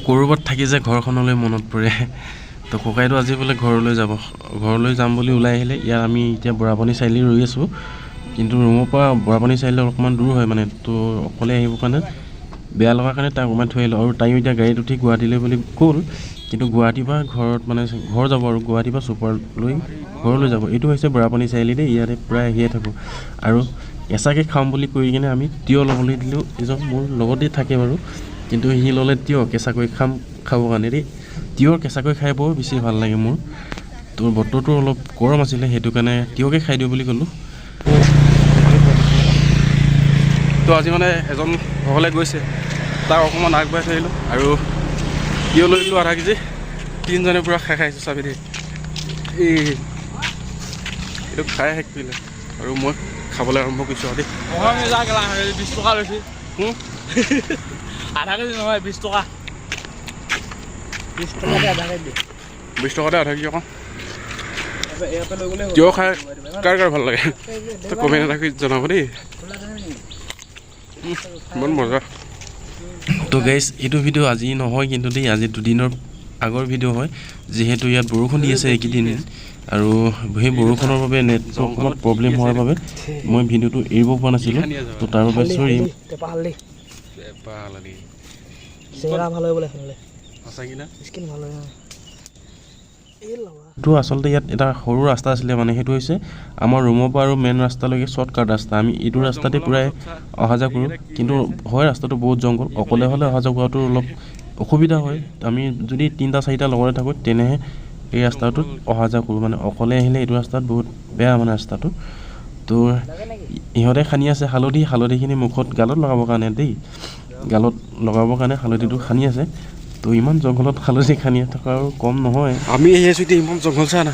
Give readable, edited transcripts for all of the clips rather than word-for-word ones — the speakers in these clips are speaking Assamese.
ক'ৰবাত থাকি যে ঘৰখনলৈ মনত পৰে। তো ককাইটো আজি বোলে ঘৰলৈ যাব, ঘৰলৈ যাম বুলি ওলাই আহিলে। ইয়াত আমি এতিয়া বৰাপানী চাৰিআলি ৰৈ আছোঁ, কিন্তু ৰুমৰ পৰা বৰাপানী চাৰিআলি অকণমান দূৰ হয় মানে। তো অকলে আহিবৰ কাৰণে বেয়া লগাৰ কাৰণে তাক অকণমান থৈ আহিলোঁ। আৰু তাইও এতিয়া গাড়ীত উঠি গুৱাহাটীলৈ বুলি গ'ল, কিন্তু গুৱাহাটীৰ পৰা ঘৰত মানে ঘৰ যাব আৰু গুৱাহাটীৰ পৰা চুপাৰলৈ ঘৰলৈ যাব। এইটো হৈছে বৰাপানী চাৰিআলি দেই, ইয়াতে প্ৰায় আহিয়ে থাকোঁ। আৰু কেঁচাকৈ খাম বুলি কৈ কিনে আমি তিয়হ ল'বলৈ দিলোঁ। এজন মোৰ লগতে থাকে বাৰু, কিন্তু সি ল'লে তিয়হ কেঁচাকৈ খাম খাবৰ কাৰণে দেই। তিয়হ কেঁচাকৈ খাই বৰ বেছি ভাল লাগে মোৰ। তো বতৰটো অলপ গৰম আছিলে, সেইটো কাৰণে তিয়হকে খাই দিওঁ বুলি ক'লোঁ। তো আজি মানে এজন ঘৰলৈ গৈছে, তাক অকণমান আগবঢ়াই থৈ আহিলোঁ আৰু তিয়হ লৈ দিলোঁ আধা কেজি। তিনিজনে পূৰা খাই খাইছোঁ, চাবি দেই। এই এইটো খাই শেষ কৰিলে আৰু মই খাবলৈ আৰম্ভ কৰিছোঁ আৰু দেই। 20 টকা লৈছে। আধা কেজি নহয়, 20 টকা। 20 টকাতে আধা কেজি। 20 টকাতে আধা কেজি। আকৌ তিয়হ খাই কাৰ কাৰ ভাল লাগে, তো কমেণ্ট এটা কৰি জনাব দেই। ইমান মজা। তো গাইজ, এইটো ভিডিঅ' আজি নহয় কিন্তু দেই, আজি দুদিনৰ আগৰ ভিডিঅ' হয়। যিহেতু ইয়াত বৰষুণ দি আছে এইকেইদিন আৰু সেই বৰষুণৰ বাবে নেটটো অকণমান প্ৰব্লেম হোৱাৰ বাবে মই ভিডিঅ'টো এৰিব পৰা নাছিলোঁ। তো তাৰ বাবে চৰি। টেপা হালধি, চেহেৰা ভাল হয় বোলে খালে। সঁচাকি না? স্কিন ভাল হয়। এই ল'ৰা। তো আচলতে ইয়াত এটা সৰু ৰাস্তা আছিলে, মানে সেইটো হৈছে আমাৰ ৰুমৰ পৰা আৰু মেইন ৰাস্তালৈকে শ্বৰ্টকাট ৰাস্তা। আমি এইটো ৰাস্তাতে প্ৰায় অহা যোৱা কৰোঁ। কিন্তু হয়, ৰাস্তাটো বহুত জংঘল, অকলে হ'লে অহা যোৱা কৰাটো অলপ অসুবিধা হয়। আমি যদি তিনিটা চাৰিটা লগতে থাকোঁ, তেনেহে এই ৰাস্তাটোত অহা যোৱা কৰোঁ। মানে অকলে আহিলে এইটো ৰাস্তাত বহুত বেয়া মানে ৰাস্তাটো। তো ইহঁতে সানি আছে হালধি, হালধিখিনি মুখত গালত লগাবৰ কাৰণে দেই, গালত লগাবৰ কাৰণে হালধিটো সানি আছে। তো ইমান জংঘলত হালধি সানি থকাও কম নহয়। আমি আহি আছোঁ এতিয়া। ইমান জংঘল, চা না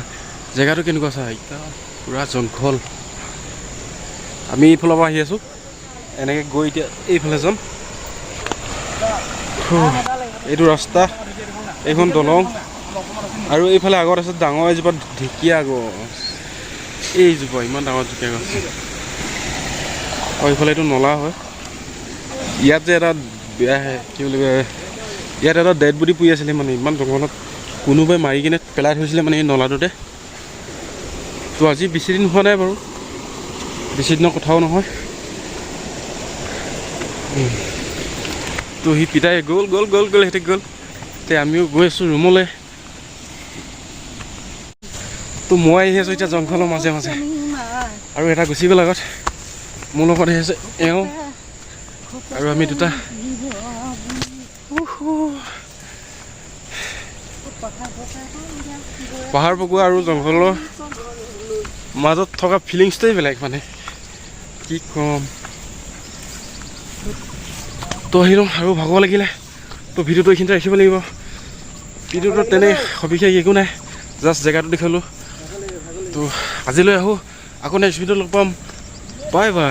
জেগাটো কেনেকুৱা, চা, একদম পূৰা জংঘল। আমি এইফালৰ পৰা আহি আছোঁ, এনেকৈ গৈ এতিয়া এইফালে যাম। এইটো ৰাস্তা, এইখন দলং আৰু এইফালে আগত আছে ডাঙৰ এজোপা ঢেকীয়া গছ। এইজোপা ইমান ডাঙৰ ঢেকীয়া গছ। আৰু এইফালে এইটো নলা হয়। ইয়াত যে এটা বেয়া কি বুলি কয়, ইয়াত এটা ডেড বডি পুৰি আছিলে, মানে ইমান জংঘলত কোনোবাই মাৰি কিনে পেলাই থৈছিলে মানে এই নলাটোতে। তো আজি বেছি দিন হোৱা নাই বাৰু, বেছি দিনৰ কথাও নহয়। তো সি পিতাই গ'ল গ'ল গ'ল গ'ল, সিহঁতে গ'ল। এতিয়া আমিও গৈ আছোঁ ৰুমলৈ। তো মই আহি আছোঁ এতিয়া জংঘলৰ মাজে মাজে আৰু এটা গুচি গ'ল আগত। মোৰ লগত আহি আছে এওঁ আৰু আমি দুটা। উহু। পাহাৰ বগোৱা আৰু জংঘলৰ মাজত থকা ফিলিংছটোৱেই বেলেগ, মানে কি ক'ম। তো আহিলোঁ আৰু ভাগৰ লাগিলে, তো ভিডিঅ'টো এইখিনিতে ৰাখিব লাগিব। ভিডিঅ'টোত তেনে সবিশেষ একো নাই, জাষ্ট জেগাটো দেখুৱালোঁ। তো আজিলৈ আহোঁ, আকৌ নেক্সট ভিডিঅ'ত লগ পাম। Bye bye.